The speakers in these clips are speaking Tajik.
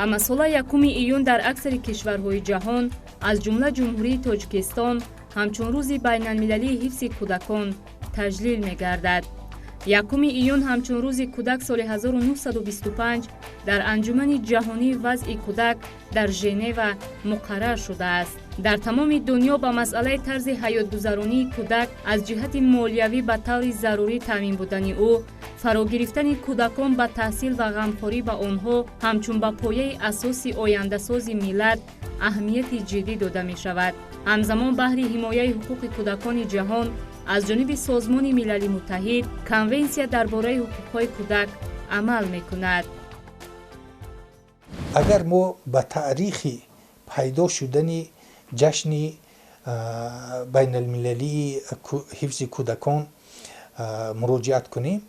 Ҳамасола 1 июн дар аксари кишварҳои ҷаҳон, аз ҷумла Ҷумҳурии Тоҷикистон, ҳамчун Рӯзи байналмилалии ҳифзи кӯдакон таҷлил мегардад. 1 июн ҳамчун Рӯзи кӯдак соли 1925 дар Анҷумани ҷаҳонии вазъи кӯдак дар Женева муқаррар шудааст. Дар тамоми дунё ба масъалаи тарзи ҳаётгузаронии кӯдак аз ҷиҳати молиявӣ ба таври зарурӣ таъмин будани ӯ, фарогирифтани кӯдакон ба таҳсил ва ғамхорӣ ба онҳо ҳамчун ба пояи асоси ояндасози миллат аҳамияти ҷиддӣ дода мешавад. Ҳамзамон, баҳри ҳимояи ҳуқуқи кӯдакони ҷаҳон аз ҷониби Созмони Милали Муттаҳид Конвенсия дар бораи ҳуқуқҳои кӯдак амал мекунад. Агар мо ба таърихи пайдо шудани ҷашни байналмилалии ҳифзи кӯдакон муроҷиат кунем,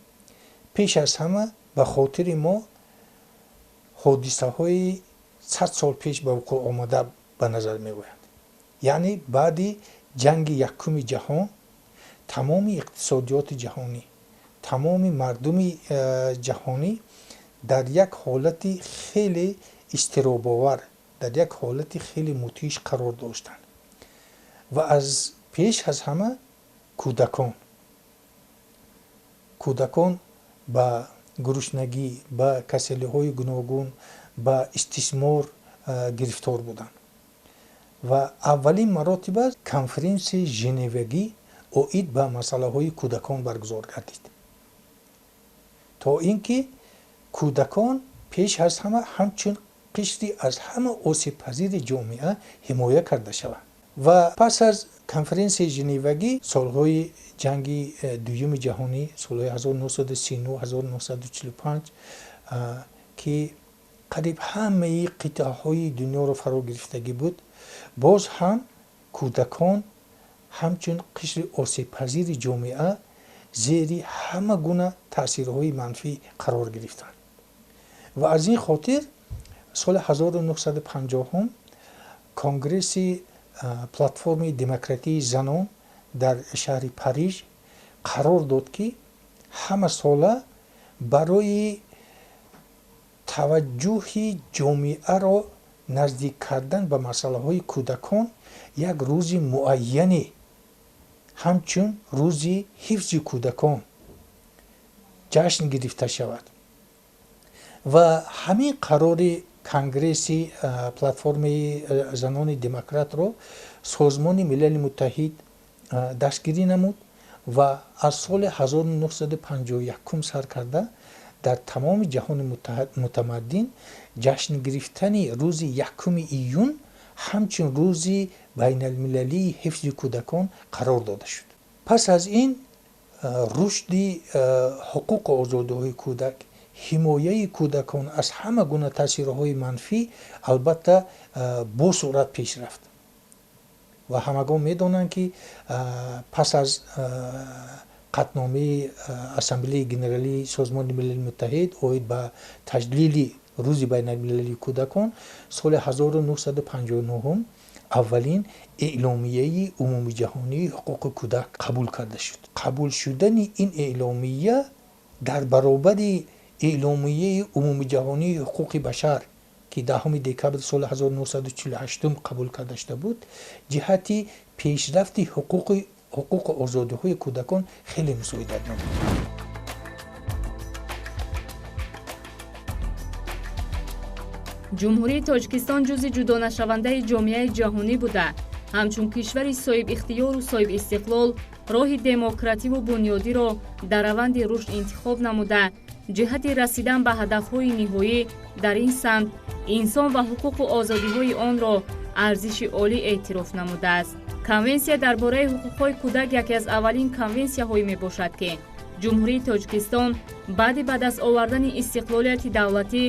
пеш аз ҳама ба хотири мо ҳодисаҳои 100 сол пеш ба вуқӯъ омада ба назар меояд. Яъне баъди Ҷанги Якуми ҷаҳон тамоми иқтисодиёти ҷаҳонӣ, тамоми мардуми ҷаҳонӣ дар як ҳолати хеле изтиробовар, дар як ҳолати хеле мудҳиш қарор доштанд ва аз пеш аз ҳама кӯдакон ба гуруснагӣ, ба касалиҳои гуногун, ба истисмор гирифтор буданд. Ва аввалин маротиба конференсияи Женевагӣ оид ба масъалаҳои кӯдакон баргузор гардид, то ин ки кӯдакон пеш аз ҳама ҳамчун қишри аз ҳама осебпазири ҷомеа ҳимоя карда шаванд. Ва пас аз конференсияи Женевагӣ солҳои Ҷанги Дуюми ҷаҳонӣ, солҳои 1939, 1945, ки қариб ҳамаи қитъаҳои дунёро фаро гирифтагӣ буд, боз ҳам кӯдакон ҳамчун қишри осебпазири ҷомеа зери ҳама гуна таъсирҳои манфӣ қарор гирифтанд. Ва аз ин хотир соли 1950 Конгресси Платформаи демократии занон дар шаҳри Париж қарор дод, ки ҳама сола барои таваҷҷӯҳи ҷомеаро наздик кардан ба масъалаҳои кӯдакон як рӯзи муайяне ҳамчун Рӯзи ҳифзи кӯдакон ҷашн гирифта шавад. Ва ҳамин қарори Конгресси Платформаи занони демократро Созмони Милали Муттаҳид дастгирӣ намуд ва аз соли 1951 сар карда дар тамоми ҷаҳони мутамаддин ҷашн гирифтани рӯзи 1 июн ҳамчун Рӯзи байналмилалии ҳифзи кӯдакон қарор дода шуд. Пас аз ин рушди ҳуқуқу озодиҳои кӯдак, ҳимояи кӯдакон аз ҳама гуна таъсирҳои манфӣ, албатта, бо суръат пеш рафт. Ва ҳамагон медонанд, ки пас аз қатъномаи Ассамблеяи Генералии Созмони Милали Муттаҳид оид ба таҷлили Рӯзи байналмилалии кӯдакон соли 1959 аввалин Эъломияи умумиҷаҳонии ҳуқуқи кӯдак қабул карда шуд. Қабул шудани ин эъломия дар баробари Эъломияи умумиҷаҳонии ҳуқуқи башар, ки 10 декабри соли 1948 қабул карда шуда буд, ҷиҳати пешрафти ҳуқуқу озодиҳои кӯдакон хеле мусоидат намуд. Ҷумҳурии Тоҷикистон ҷузъи ҷудонашавандаи ҷомеаи ҷаҳонӣ буда, ҳамчун кишвари соҳибихтиёру соҳибистиқлол роҳи демокративу бунёдиро дар раванди рушд интихоб намуда, ҷиҳати расидан ба ҳадафҳои ниҳоӣ дар ин самт инсон ва ҳуқуқу озодиҳои онро арзиши олӣ эътироф намудааст. Конвенсия дар бораи ҳуқуқҳои кӯдак яке аз аввалин конвенсияҳое мебошад, ки Ҷумҳурии Тоҷикистон баъди ба даст овардани истиқлолияти давлатӣ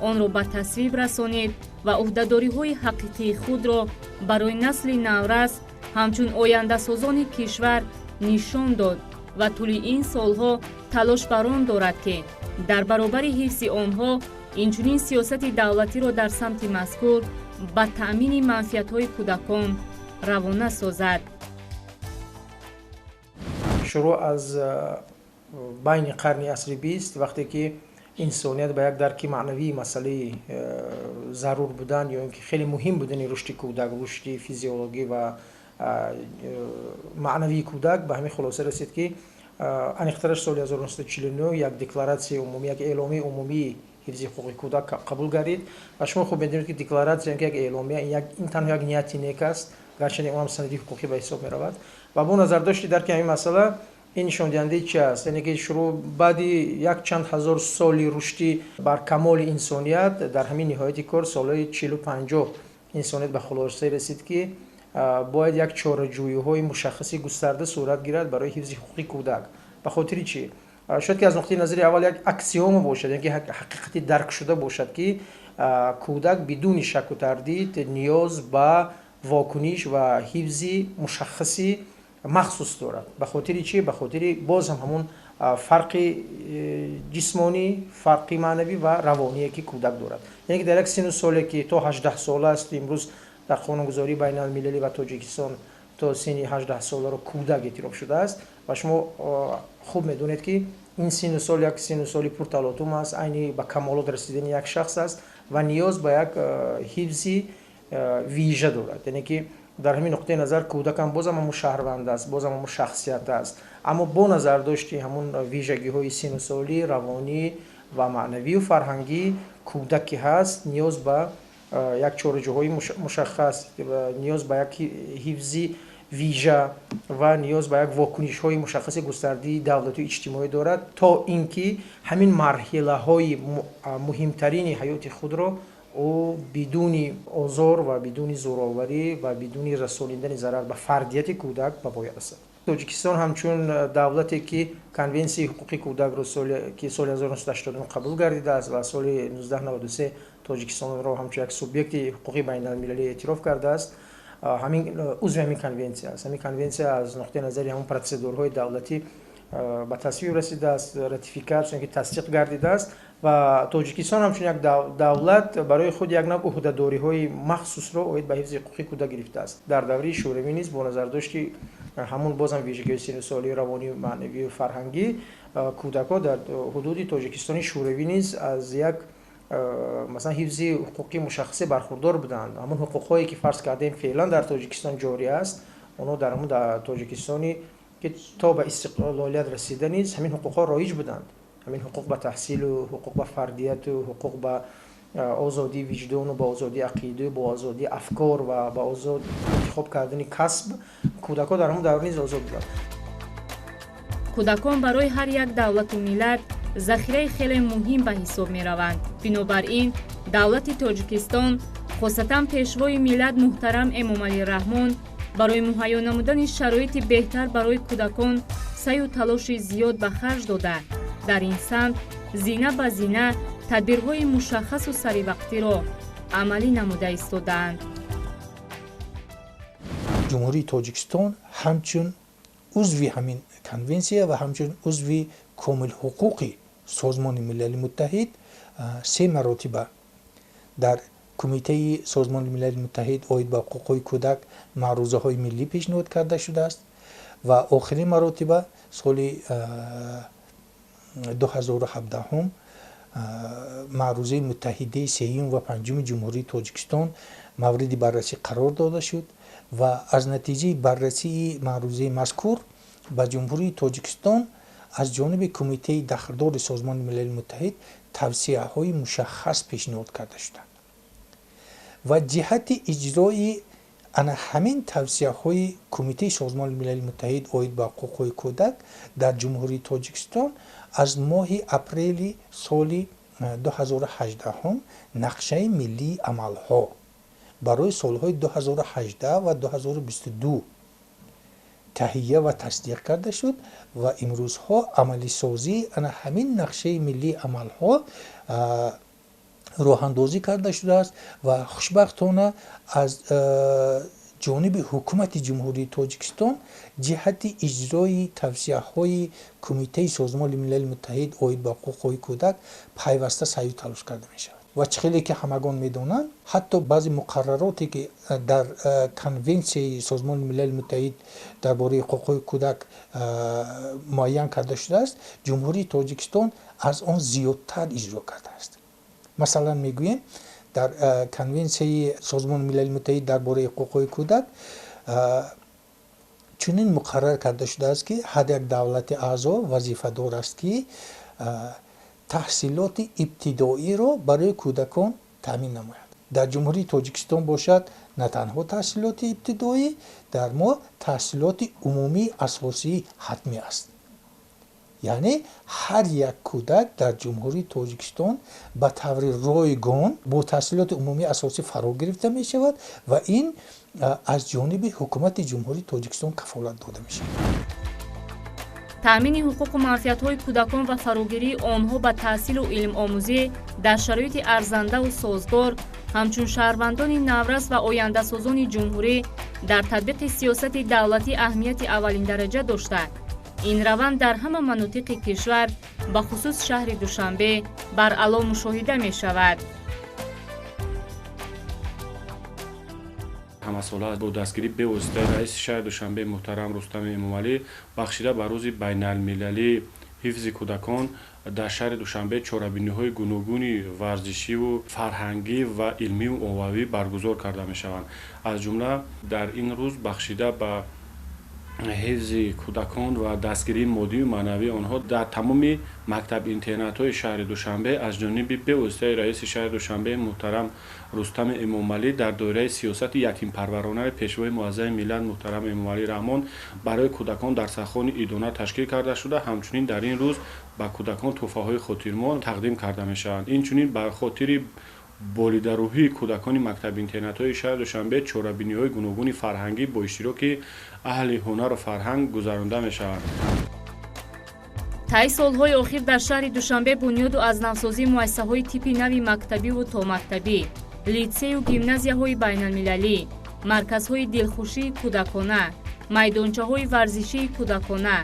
онро ба тасвиб расонид ва ӯҳдадориҳои ҳақиқии худро барои насли наврас ҳамчун ояндасозони кишвар нишон дод ва тӯли ин солҳо талош бар он дорад, ки дар баробари ҳифзи онҳо инчунин сиёсати давлатиро дар самти мазкур ба таъмини манфиатҳои кӯдакон равона созад. Шурӯъ аз байни қарни асри бист, вақте ки Инсоният ба як дарки маънавии масъалаи зарур будан ё ин ки хеле муҳим будани рушди кӯдак, рушди физиологӣ ва маънавии кӯдак ба ҳамин хулоса расид, ки аниқтараш соли 1949 як декларатсияи умумӣ, як эъломияи умумии ҳифзи ҳуқуқи кӯдак қабул гардид. Ва шумо хуб медонед, ки декларатсия, як эъломия, ин танҳо як нияти нек аст, гарчанде он ҳам санади ҳуқуқӣ ба ҳисоб меравад. Ва бо назардошти дарки ҳамин масъала, ин нишондиҳандаи чи аст? Яъне ки шурӯъ баъди як чанд ҳазор соли рушди бар камоли инсоният, дар ҳамин ниҳояти кор, солҳои 40-50, инсоният ба хулосае расид, ки бояд як чораҷӯиҳои мушаххаси густарда сурат гирад барои ҳифзи ҳуқуқи кӯдак. Ба хотири чӣ? Шояд ки аз нуқтаи назари аввал як аксиома бошад, яъне ки ҳақиқати даркшуда бошад, ки кӯдак бидуни шакку тардид ниёз ба вокуниш ва ҳифзи мушаххаси махсус дорад. Ба хотири чӣ? Ба хотири боз ҳам ҳамун фарқи ҷисмонӣ, фарқи маънавӣ ва равоние, ки кӯдак дорад. Яъне ки дар як синну соле, ки то 18 сола аст, имрӯз дар қонунгузории байналмилалӣ ва Тоҷикистон то синни 18 соларо кӯдак эътироф шудааст. Ва шумо хуб медонед, ки ин синну сол як синну соли пурталотум аст, айни ба камолот расидани як шахс аст ва ниёз ба як ҳифзи вижа дорад. Яъне ки дар ҳамин нуқтаи назар кӯдакам бозам ҳамун шаҳрванд аст, бозам ҳамун шахсият аст, аммо бо назардошти ҳамун вижагиҳои синну солӣ, равонӣ ва маънавию фарҳангӣ, кӯдак ки ҳаст, ниёз ба як чораҷӯҳои мушаххас, ниёз ба як ҳифзи вижа ва ниёз ба як вокунишҳои мушаххаси густардаи давлатию иҷтимоӣ дорад, то ин ки ҳамин марҳилаҳои муҳимтарини ҳаёти худро ӯ бидуни озор ва бидуни зӯроварӣ ва бидуни расонидани зарар ба фардияти кӯдак ба поя расад. Тоҷикистон ҳамчун давлате, ки Конвенсияи ҳуқуқи кӯдакро, ки соли 1989 қабул гардидааст ва соли 1993 Тоҷикистонро ҳамчун як субъекти ҳуқуқи байналмилалӣ эътироф кардааст, ҳамин узви ҳамин конвенсия аст. Ҳамин конвенсия аз нуқтаи назари ҳамон процедураҳои давлатӣ ба тасвиб расидааст, ратификатсия ки тасдиқ гардидааст. Ва Тоҷикистон ҳамчун як давлат барои худ як навъ ӯҳдадориҳои махсусро оид ба ҳифзи ҳуқуқи кӯдак гирифтааст. Дар давраи Шӯравӣ низ бо назардошти ҳамун бозам вижагиҳои синну солии, равонию маънавию фарҳангӣ, кӯдакҳо дар ҳудуди Тоҷикистони Шӯравӣ низ аз як, масалан, ҳифзи ҳуқуқи мушаххасе бархурдор буданд. Ҳамун ҳуқуқҳое, ки фарз кардем, феълан дар Тоҷикистон ҷорӣ аст, онҳо дар ҳамун дар Тоҷикистони, ки то ба истиқлолият расида низ ҳамин ҳуқуқҳо роиҷ буданд. Ҳамин ҳуқуқ ба таҳсилу ҳуқуқ ба фардияту ҳуқуқ ба озодии виҷдону ба озодии ақиду ба озодии афкор ва ба озод интихоб кардани касб, кӯдакҳо дар ҳамун давр низ озод буданд. Кӯдакон барои ҳар як давлату миллат захираи хеле муҳим ба ҳисоб мераванд. Бинобар ин давлати Тоҷикистон, хосатан Пешвои миллат муҳтарам Эмомалӣ Раҳмон, барои муҳайё намудани шароити беҳтар барои кӯдакон саъю талоши зиёд ба харҷ дода, дар ин самт зина ба зина тадбирҳои мушаххасу саривақтиро амалӣ намуда истодаанд. Ҷумҳурии Тоҷикистон ҳамчун узви ҳамин конвенсия ва ҳамчун узви комилҳуқуқи Созмони Милали Муттаҳид се маротиба дар Кумитаи Созмони Милали Муттаҳид оид ба ҳуқуқҳои кӯдак маърузаҳои миллӣ пешниҳод карда шудааст ва охирин маротиба соли 2017 маърузаи муттаҳидаи сеюм ва панҷуми Ҷумҳурии Тоҷикистон мавриди баррасӣ қарор дода шуд ва аз натиҷаи баррасии маърузаи мазкур ба Ҷумҳурии Тоҷикистон аз ҷониби кумитаи дахлдори Созмони Милали Муттаҳид тавсияҳои мушаххас пешниҳод карда шуданд ва ҷиҳати иҷрои ана ҳамин тавсияҳои Кумитаи Созмони Милали Муттаҳид оид ба ҳуқуқҳои кӯдак дар Ҷумҳурии Тоҷикистон аз моҳи апрели соли 2018 Нақшаи миллии амалҳо барои солҳои 2018 ва 2022 таҳия ва тасдиқ карда шуд ва имрӯзҳо амалисозии ана ҳамин Нақшаи миллии амалҳо роҳандозӣ карда шудааст ва хушбахтона аз ҷониби Ҳукумати Ҷумҳурии Тоҷикистон ҷиҳати иҷрои тавсияҳои Кумитаи Созмони Милали Муттаҳид оид ба ҳуқуқҳои кӯдак пайваста саъю талош карда мешавад. Ва чӣ хеле ки ҳамагон медонанд, ҳатто баъзе муқаррароте, ки дар Конвенсияи Созмони Милали Муттаҳид дар бораи ҳуқуқҳои кӯдак муайян карда шудааст, Ҷумҳурии Тоҷикистон аз он зиёдтар иҷро кардааст. Масалан, мегӯем, дар Конвенсияи Созмони Милали Муттаҳид дар бораи ҳуқуқҳои кӯдак чунин муқаррар карда шудааст, ки ҳар як давлати аъзо вазифадор аст, ки таҳсилоти ибтидоиро барои кӯдакон таъмин намояд. Дар Ҷумҳурии Тоҷикистон бошад, на танҳо таҳсилоти ибтидоӣ, дар мо таҳсилоти умумии асосии ҳатмӣ аст. Яъне ҳар як кӯдак дар Ҷумҳурии Тоҷикистон ба таври ройгон бо таҳсилоти умумии асосӣ фаро гирифта мешавад ва ин аз ҷониби ҳукумати Ҷумҳурии Тоҷикистон кафолат дода мешавад. Таъмини ҳуқуқу манфиатҳои кӯдакон ва фарогирии онҳо ба таҳсилу илмомӯзӣ дар шароити арзандаву созгор ҳамчун шаҳрвандони наврас ва ояндасозони ҷумҳурӣ дар татбиқи сиёсати давлатӣ аҳамияти аввалиндараҷа дошта, ин раванд дар ҳама манотиқи кишвар, бахусус шаҳри Душанбе, баръало мушоҳида мешавад. Ҳамасола бо дастгирии бевоситаи раиси шаҳри Душанбе муҳтарам Рустами Эмомалӣ бахшида ба рӯзи байналмилалии ҳифзи кӯдакон дар шаҳри Душанбе чорабиниҳои гуногуни варзишиву фарҳангӣ ва илмию оммавӣ баргузор карда мешаванд. Аз ҷумла дар ин рӯз бахшида ба ҳифзи кӯдакон ва дастгирии моддию маънавии онҳо дар тамоми мактаб-интернатҳои шаҳри Душанбе аз ҷониби бевоситаи раиси шаҳри Душанбе муҳтарам Рустами Эмомалӣ дар доираи сиёсати ятимпарваронаи Пешвои муаззами миллат муҳтарам Эмомалӣ Раҳмон барои кӯдакон дарсахони идона ташкил карда шуда, ҳамчунин дар ин рӯз ба кӯдакон тӯҳфаҳои хотирмон тақдим карда мешаванд. Инчунин ба хотири болидарӯҳии кӯдакони мактаб-интернатҳои шаҳри Душанбе чорабиниҳои гуногуни фарҳангӣ бо иштироки аҳли ҳунару фарҳанг гузаронда мешаванд. Таи солҳои охир дар шаҳри Душанбе бунёду аз навсозии муассисаҳои типи нави мактабиву томактабӣ, литсею гимназияҳои байналмилалӣ, марказҳои дилхушии кӯдакона, майдончаҳои варзишии кӯдакона,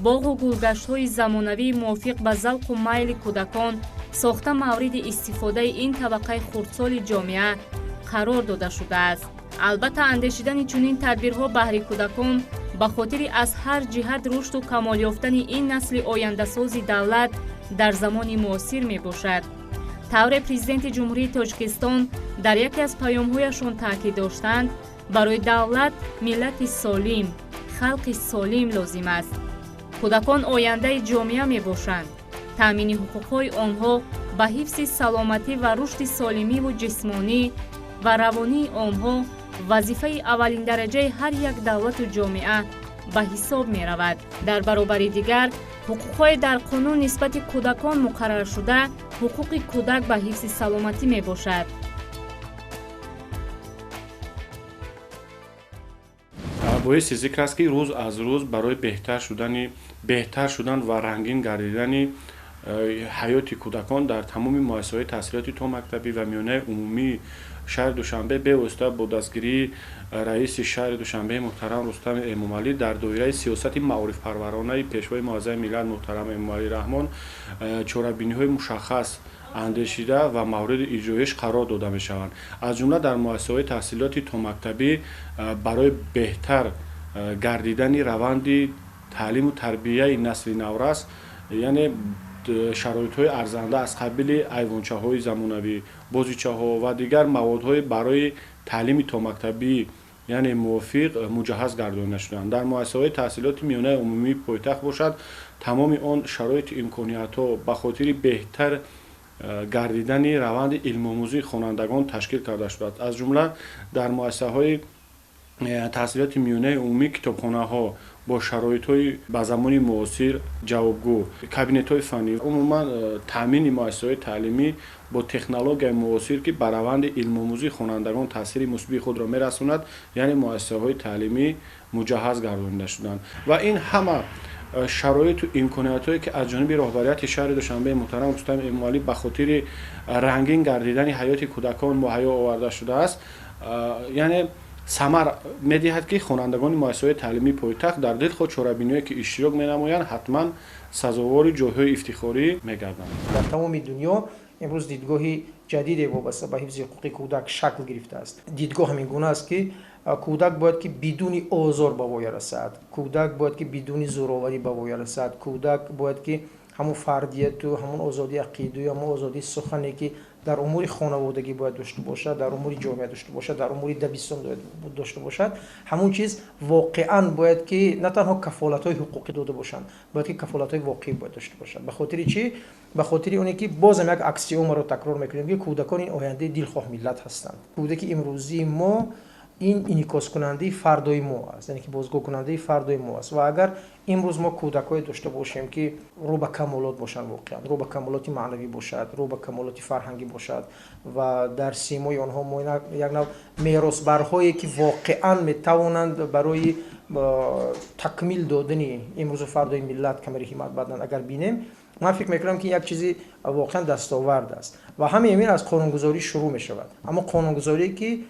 боғу гулгаштҳои замонавии мувофиқ ба завқу майли кӯдакон сохта мавриди истифодаи ин табақаи хурдсоли ҷомеа қарор дода шудааст. Албатта, андешидани чунин тадбирҳо баҳри кӯдакон ба хотири аз ҳар ҷиҳат рушду камол ёфтани ин насли ояндасози давлат дар замони муосир мебошад. Тавре Президенти Ҷумҳурии Тоҷикистон дар яке аз паёмҳояшон таъкид доштанд, барои давлат миллати солим, халқи солим лозим аст. Кӯдакон ояндаи ҷомеа мебошанд. Таъмини ҳуқуқҳои онҳо ба ҳифзи саломатӣ ва рушди солимиву ҷисмонӣ ва равонии онҳо вазифаи аввалиндараҷаи ҳар як давлату ҷомеа ба ҳисоб меравад. Дар баробари дигар ҳуқуқҳое дар қонун нисбати кӯдакон муқарраршуда, ҳуқуқи кӯдак ба ҳифзи саломатӣ мебошад. Боиси зикр аст, ки рӯз аз рӯз барои беҳтар шудан ва рангин гардидани ҳаёти кӯдакон дар тамоми муассисаҳои таҳсилоти томактабӣ ва миёнаи умумии шаҳри Душанбе бевосита бо дастгирии раиси шаҳри Душанбе муҳтарам Рустами Эмомалӣ дар доираи сиёсати маорифпарваронаи Пешвои муаззами миллат муҳтарам Эмомалӣ Раҳмон чорабиниҳои мушаххас андешида ва мавриди иҷроиш қарор дода мешаванд. Аз ҷумла дар муассисаҳои таҳсилоти томактабӣ барои беҳтар гардидани раванди таълиму тарбияи насли наврас, яъне шароитҳои арзанда аз қабили айвончаҳои замонавӣ, бозичаҳо ва дигар маводҳои барои таълими томактабӣ, яъне мувофиқ муҷаҳҳаз гардонида шуданд. Дар муассисаҳои таҳсилоти миёнаи умумии пойтахт бошад, тамоми он шароиту имкониятҳо ба хотири беҳтар гардидани раванди илмомӯзии хонандагон ташкил карда шудааст. Аз ҷумла дар муассисаҳои таҳсилоти миёнаи умумӣ китобхонаҳо бо шароитҳои ба замони муосир ҷавобгӯ, кабинетҳои фаннӣ, умуман таъмини муассисаҳои таълимӣ бо технологияи муосир, ки ба раванди илмомӯзии хонандагон таъсири мусбии худро мерасонад, яъне муассисаҳои таълимӣ муҷаҳҳаз гардонида шуданд. Ва ин ҳама шароиту имкониятҳое, ки аз ҷониби роҳбарияти шаҳри Душанбе муҳтарам Рустами Эмомалӣ ба хотири рангин гардидани ҳаёти кӯдакон муҳайё оварда шудааст, яъне самар медиҳад, ки хонандагони муассисаҳои таълимии пойтахт дар дилхоҳ чорабиниҳое, ки иштирок менамоянд, ҳатман сазовори ҷойҳои ифтихорӣ мегарданд. Дар тамоми дунё имрӯз дидгоҳи ҷадиде вобаста ба ҳифзи ҳуқуқи кӯдак шакл гирифтааст. Дидгоҳ ҳамин гуна аст, ки кӯдак бояд ки бидуни озор ба воя расад, кӯдак бояд ки бидуни зӯроварӣ ба воя расад, кӯдак бояд ки ҳамун фардияту, ҳамун озодии ақиду, ҳамун озодии сухане, ки дар умури хонаводагӣ бояд дошта бошад, дар умури ҷомеа дошта бошад, дар умури дабистон дошта бошад, ҳамун чиз воқеан бояд ки на танҳо кафолатҳои ҳуқуқӣ дода бошанд, бояд ки кафолатҳои воқеӣ бояд дошта бошад. Ба хотири чӣ? Ба хотири оне ки бозам як аксиомаро такрор мекунем, ки кӯдакон ин ояндаи дилхоҳ миллат ҳастанд. Кӯдаки имрӯзии мо ин инъикоскунандаи фардои мо аст, яъне ки бозгӯкунандаи фардои мо аст. Ва агар имрӯз мо кӯдакҳое дошта бошем, ки рӯ ба камолот бошанд, воқеан рӯ ба камолоти маънавӣ бошад, рӯ ба камолоти фарҳангӣ бошад ва дар симои онҳо мо як нав меросбарҳое, ки воқеан метавонанд барои такмил додани имрӯзу фардои миллат камари ҳиммат банданд, агар бинем, ман фикр мекунам, ки як чизи воқеан дастовард аст. Ва ҳамаи ин аз қонунгузорӣ шурӯъ мешавад, аммо қонунгузорие, ки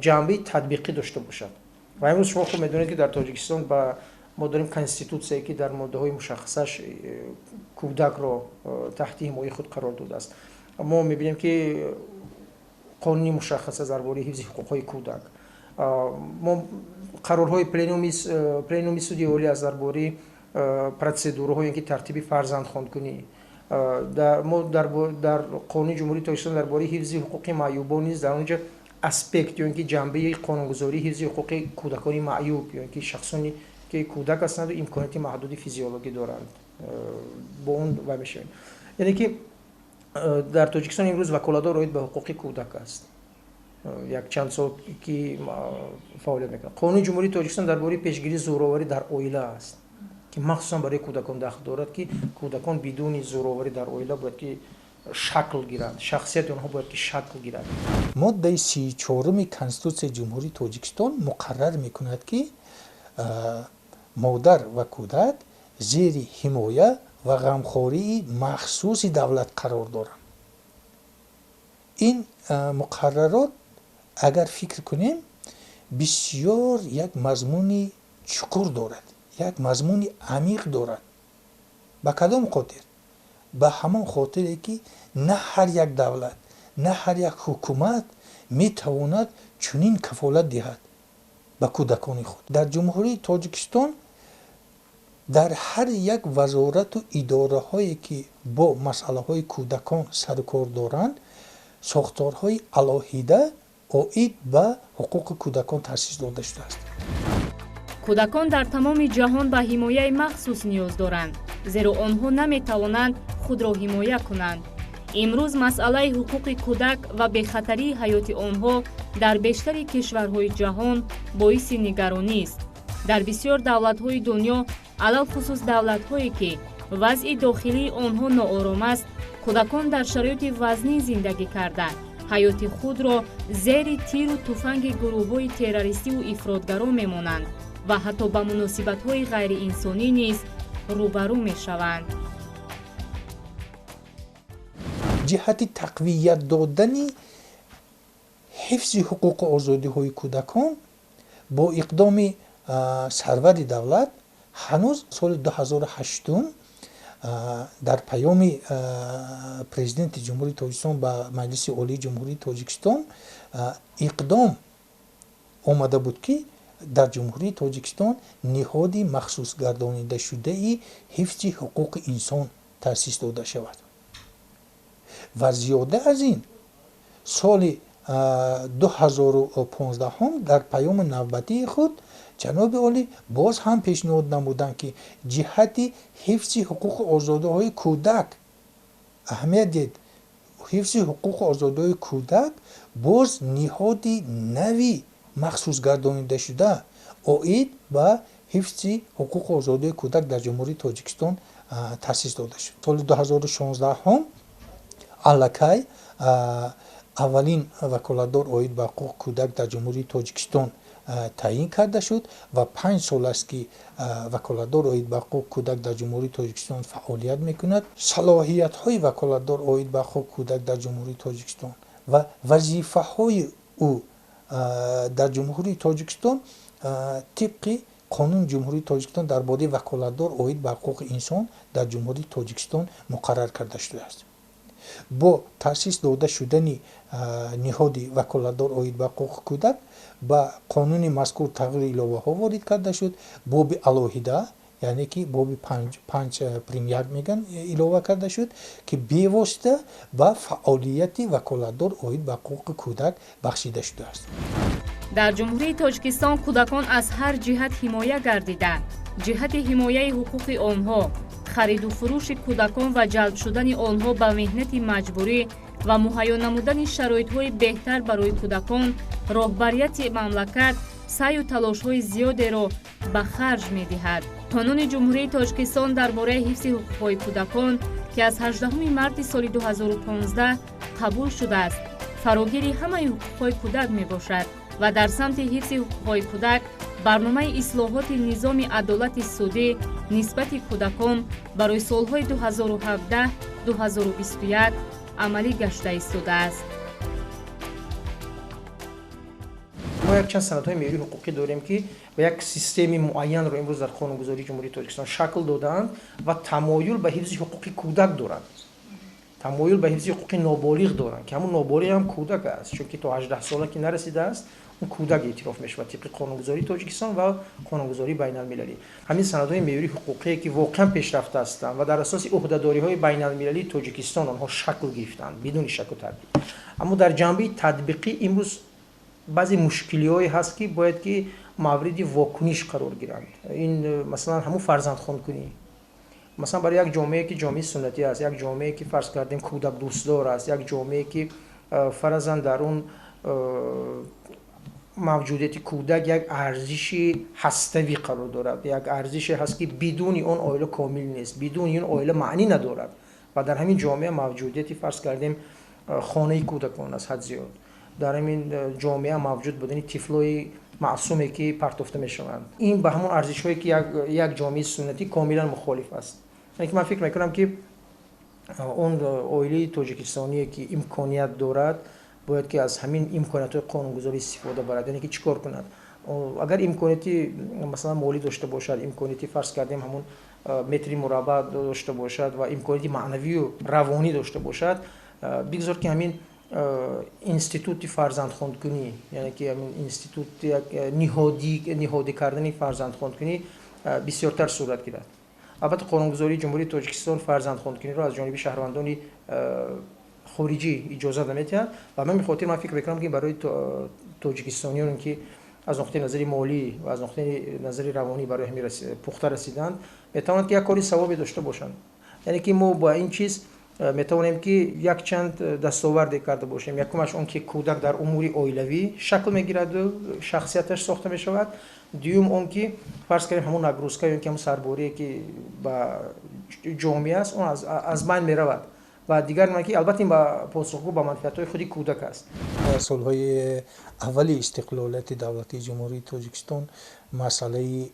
ҷанбаи татбиқӣ дошта бошад. Ва имрӯз шумо хуб медонед, ки дар Тоҷикистон ба мо дорем конститутсияе, ки дар моддаҳои мушаххасаш кӯдакро таҳти ҳимояи худ қарор додааст. Мо мебинем, ки қонуни мушаххас аст дар бораи ҳифзи ҳуқуқҳои кӯдак. Мо қарорҳои пленуми суди олӣ аст дар бораи процедураҳое, ки тартиби фарзандхондкунӣ. Мо дар Қонуни Ҷумҳурии Тоҷикистон дар бораи ҳифзи ҳуқуқи маъюбон низ дар он ҷо аспект ё ин ки ҷанбаи қонунгузории ҳифзи ҳуқуқи кӯдакони маъюб ё ин ки шахсоне, ки кӯдак ҳастанду имконияти маҳдуди физиологӣ доранд, бо он вай мешавем. Яъне ки дар Тоҷикистон имрӯз ваколатдор оид ба ҳуқуқи кӯдак аст, як чанд сол ки фаъолият мекунад. Қонуни Ҷумҳурии Тоҷикистон дар бораи пешгирии зӯроварӣ дар оила аст, ки махсусан барои кӯдакон дахл дорад, ки кӯдакон бидуни зӯроварӣ дар оила бояд ки шакл гиранд, шахсияти онҳо бояд ки шакл гирад. Моддаи 34-уми Конститутсияи Ҷумҳурии Тоҷикистон муқаррар мекунад, ки модар ва кӯдак зери ҳимоя ва ғамхории махсуси давлат қарор доранд. Ин муқаррарот, агар фикр кунем, бисёр як мазмуни чуқур дорад, як мазмуни амиқ дорад. Ба кадом хотир? Ба ҳамон хотире, ки на ҳар як давлат, на ҳар як ҳукумат метавонад чунин кафолат диҳад ба кӯдакони худ. Дар Ҷумҳурии Тоҷикистон дар ҳар як вазорату идораҳое, ки бо масъалаҳои кӯдакон сарукор доранд, сохторҳои алоҳида оид ба ҳуқуқи кӯдакон таъсис дода шудааст. Кӯдакон дар тамоми ҷаҳон ба ҳимояи махсус ниёз доранд, зеро онҳо наметавонанд худро ҳимоя кунанд. Имрӯз масъалаи ҳуқуқи кӯдак ва бехатарии ҳаёти онҳо дар бештари кишварҳои ҷаҳон боиси нигаронист. Дар бисёр давлатҳои дунё, алалхусус давлатҳое, ки вазъи дохилии онҳо ноором аст, кӯдакон дар шароити вазнин зиндагӣ карда, ҳаёти худро зери тиру туфанги гурӯҳҳои террористиву ифротгаро мемонанд ва ҳатто ба муносибатҳои ғайриинсонӣ низ рӯбарӯ мешаванд. Ҷиҳати тақвият додани ҳифзи ҳуқуқу озодиҳои кӯдакон бо иқдоми сарвари давлат ҳанӯз соли 2008 дар паёми Президенти Ҷумҳурии Тоҷикистон ба Маҷлиси Олии Ҷумҳурии Тоҷикистон иқдом омада буд, ки дар Ҷумҳурии Тоҷикистон ниҳоди махсусгардонидашудаи ҳифзи ҳуқуқи инсон таъсис дода шавад. Ва зиёда аз ин, соли 2015 дар паёми навбатии худ ҷаноби олӣ боз ҳам пешниҳод намуданд, ки ҷиҳати ҳифзи ҳуқуқу озодиҳои кӯдак, аҳамият диҳед, ҳифзи ҳуқуқу озодиҳои кӯдак, боз ниҳоди нави махсусгардонидашуда оид ба ҳифзи ҳуқуқу озодиҳои кӯдак дар Ҷумҳурии Тоҷикистон таъсис дода шуд. Соли 2016 аллакай аввалин ваколатдор оид ба ҳуқуқи кӯдак дар Ҷумҳурии Тоҷикистон таъин карда шуд ва 5 сол аст, ки ваколатдор оид ба ҳуқуқи кӯдак дар Ҷумҳурии Тоҷикистон фаъолият мекунад. Салоҳиятҳои ваколатдор оид ба ҳуқуқи кӯдак дар Ҷумҳурии Тоҷикистон ва вазифаҳои ӯ дар Ҷумҳурии Тоҷикистон тибқи Қонуни Ҷумҳурии Тоҷикистон дар бораи ваколатдор оид ба ҳуқуқи инсон дар Ҷумҳурии Тоҷикистон муқаррар карда шудааст. Бо таъсис дода шудани ниҳоди ваколатдор оид ба ҳуқуқи кӯдак ба қонуни мазкур тағйиру иловаҳо ворид карда шуд. Боби алоҳида, Яъне ки боби 5 прим 1 меган илова карда шуд, ки бевосита ба фаъолияти ваколатдор оид ба ҳуқуқи кӯдак бахшида шудааст. Дар Ҷумҳурии Тоҷикистон кӯдакон аз ҳар ҷиҳат ҳимоя гардида, ҷиҳати ҳимояи ҳуқуқи онҳо, хариду фурӯши кӯдакон ва ҷалб шудани онҳо ба меҳнати маҷбурӣ ва муҳайё намудани шароитҳои беҳтар барои кӯдакон роҳбарияти мамлакат саъю талошҳои зиёдеро ба харҷ медиҳад. Қонуни Ҷумҳурии Тоҷикистон дар бораи ҳифзи ҳуқуқҳои кӯдакон, ки аз 18 марти соли 2015 қабул шудааст, фарогири ҳамаи ҳуқуқҳои кӯдак мебошад ва дар самти ҳифзи ҳуқуқҳои кӯдак барномаи ислоҳоти низоми адолати судӣ нисбати кӯдакон барои солҳои 2017-2021 амалӣ гашта истодааст. Мо якчанд санадҳои меъёрии ҳуқуқӣ дорем, ки ба як системи муайянро имрӯз дар қонунгузории Ҷумҳурии Тоҷикистон шакл додаанд ва тамоюл ба ҳифзи ҳуқуқи кӯдак доранд, тамоюл ба ҳифзи ҳуқуқи ноболиғ доранд, ки ҳамун ноболиғ ҳам кӯдак аст, чунки то 18 сола ки нарасидааст, он кӯдак эътироф мешавад тибқи қонунгузории Тоҷикистон ва қонунгузории байналмилалӣ. Ҳамин санадҳои меъёрии ҳуқуқие, ки воқеан пешрафта ҳастанд ва дар асоси ӯҳдадориҳои байналмилалии Тоҷикистон онҳо шакл гирифтанд бидуни шаку тардид, аммо дар ҷанбаи татбиқӣ имрӯз баъзе мушкилиҳое ҳаст, ки бояд ки мавриди вокуниш қарор гиранд. Ин масалан ҳамун фарзандхонкунӣ, масалан барои як ҷомеае, ки ҷомеаи суннатӣ аст, як ҷомеае, ки фарз кардем кӯдакдӯстдор аст, як ҷомеае, ки фаразан дар он мавҷудияти кӯдак як арзиши ҳаставӣ қарор дорад, як арзише ҳаст, ки бидуни он оила комил нест, бидуни он оила маънӣ надорад. Ва дар ҳамин ҷомеа мавҷудияти фарз кардем хонаи кӯдакон аз ҳад зиёд, дар ҳамин ҷомеа мавҷуд будани тифлои маъсуме, ки партофта мешаванд, ин ба ҳамон арзишҳое, ки як ҷомеаи суннатӣ комилан мухолиф аст. Яъне ки ман фикр мекунам, ки он оилаи тоҷикистоние, ки имконият дорад, бояд ки аз ҳамин имкониятҳои қонунгузорӣ истифода барад. Яъне ки чӣ кор кунад? Агар имконияти масалан молӣ дошта бошад, имконияти фарз кардем ҳамун метри мураббаъ дошта бошад ва имконияти маънавию равонӣ дошта бошад, бигзор ки ҳамин институти фарзандхондкунӣ, яъне ки ҳамин институт як ниҳодӣ кардани фарзандхондкунӣ бисёртар сурат гирад. Албатта, қонунгузории Ҷумҳурии Тоҷикистон фарзандхондкуниро аз ҷониби шаҳрвандони хориҷӣ иҷоза наметиҳад ва ҳамин хотир ман фикр мекунам, ки барои тоҷикистониёне, ки аз нуқтаи назари молӣ ва аз нуқтаи назари равонӣ барои ҳамин пухта расиданд, метавонанд ки як кори савобе дошта бошанд. Яъне ки мо ба ин чиз метавонем, ки якчанд дастоварде карда бошем. Якумаш он, ки кӯдак дар умури оилавӣ шакл мегираду шахсияташ сохта мешавад. Дуюм он, ки фарз кардем ҳамун нагрузка ё ки ҳамун сарборие, ки ба ҷомеа аст, он аз байн меравад. Ва дигар ин ки албатта ин ба посухгӯ ба манфиатҳои худи кӯдак аст. Дар солҳои аввали истиқлолияти давлатии Ҷумҳурии Тоҷикистон масъалаи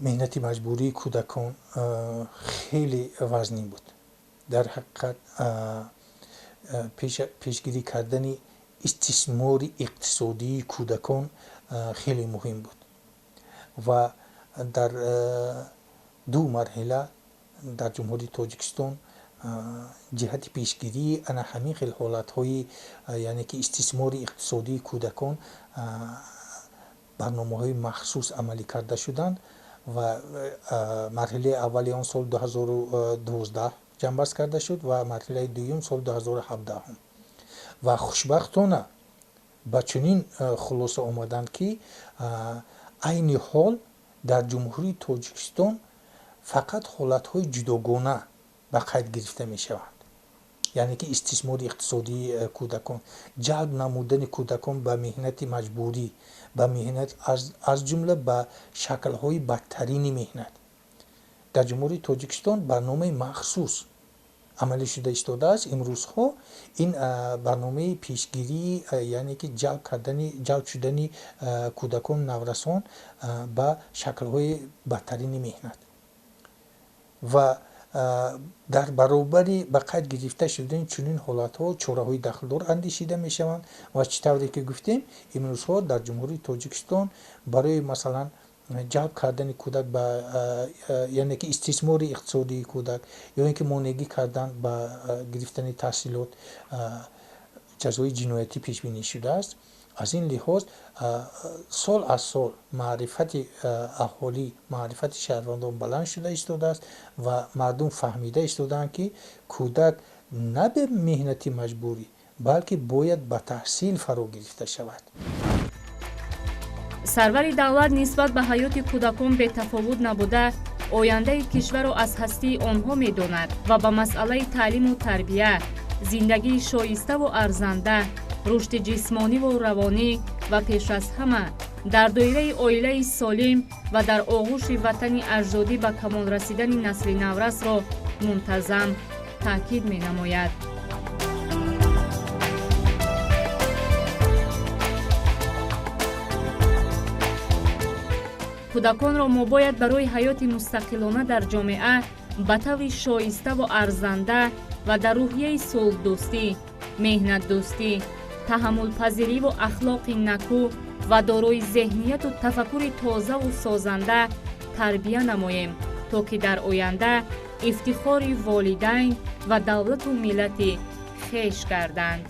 меҳнати маҷбурии кӯдакон хеле вазнин буд. Дар ҳақиқат, пешгирӣ кардани истисмори иқтисодии кӯдакон хеле муҳим буд ва дар ду марҳила дар Ҷумҳурии Тоҷикистон ҷиҳати пешгирии ана ҳамин хел ҳолатҳои, яъне ки истисмори иқтисодии кӯдакон, барномаҳои махсус амалӣ карда шуданд ва марҳилаи аввали он соли 2012 ҷамъбаст карда шуд ва марҳилаи дуюм соли 2017. Ва хушбахтона ба чунин хулоса омаданд, ки айни ҳол дар Ҷумҳурии Тоҷикистон фақат ҳолатҳои ҷудогона ба қайд гирифта мешаванд, яъне ки истисмори иқтисодии кӯдакон, ҷалб намудани кӯдакон ба меҳнати маҷбурӣ, ба меҳнат, аз ҷумла ба шаклҳои бадтарини меҳнат. Дар Ҷумҳурии Тоҷикистон барномаи махсус амалӣ шуда истодааст. Имрӯзҳо ин барномаи пешгирии, яъне ки ҷалб шудани кӯдакон, наврасон ба шаклҳои бадтарини меҳнат ва дар баробари ба қайд гирифта шудани чунин ҳолатҳо чораҳои дахлдор андешида мешаванд. Ва чӣ тавре ки гуфтем, имрӯзҳо дар Ҷумҳурии Тоҷикистон барои масалан ҷалб кардани кӯдак ба, яъне ки истисмори иқтисодии кӯдак ё ин ки монеъгӣ кардан ба гирифтани таҳсилот ҷазои ҷиноятӣ пешбинӣ шудааст. Аз ин лиҳоз сол аз сол маърифати аҳолӣ, маърифати шаҳрвандон баланд шуда истодааст ва мардум фаҳмида истодаанд, ки кӯдак на ба меҳнати маҷбурӣ, балки бояд ба таҳсил фаро гирифта шавад. Сарвари давлат нисбат ба ҳаёти кӯдакон бетафовут набуда, ояндаи кишварро аз ҳастии онҳо медонад ва ба масъалаи таълиму тарбия, зиндагии шоиставу арзанда, рушди ҷисмониву равонӣ ва пеш аз ҳама дар доираи оилаи солим ва дар оғӯши ватани аҷдодӣ ба камол расидани насли наврасро мунтазам таъкид менамояд. Кӯдаконро мо бояд барои ҳаёти мустақилона дар ҷомеа ба таври шоиставу арзанда ва дар рӯҳияи сулҳдӯстӣ, меҳнатдӯстӣ, таҳаммулпазириву ахлоқи накӯ ва дорои зеҳнияту тафаккури тозаву созанда тарбия намоем, то ки дар оянда ифтихори волидайн ва давлату миллати хеш гарданд.